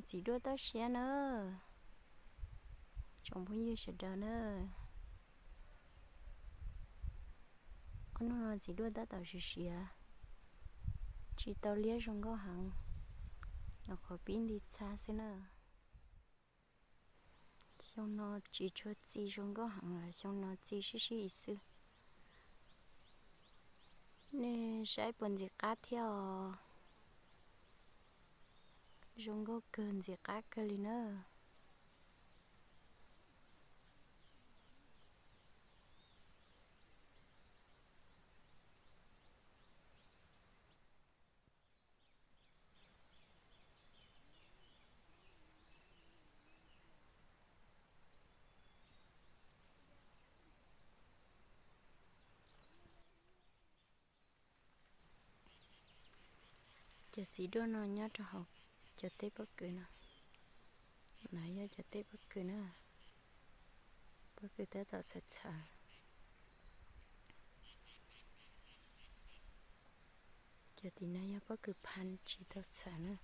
Txiv duaj toj siab na, tsoom phooj ywg sawv daws na. Ob hnub no txiv duaj tab tom siav siav, tsis tau liab zoo nkauj heev, nyuam qhuav pib nti txha xwb na. Xyoo no tsis tshua txi zoo nkauj heev lawm, xyoo no txi sib sib ib xwb. Nej saib puas ntxim qab thiab os? Zoo nkauj kawg, ntxim qab kawg li na. Cov txiv duaj no nyob rau hauv cov teb pob kws no. No yog cov teb pob kws na, pob kws tab tom txhawm txhawm. Cov tim no yog pob kws pha tsis tau txhawm na.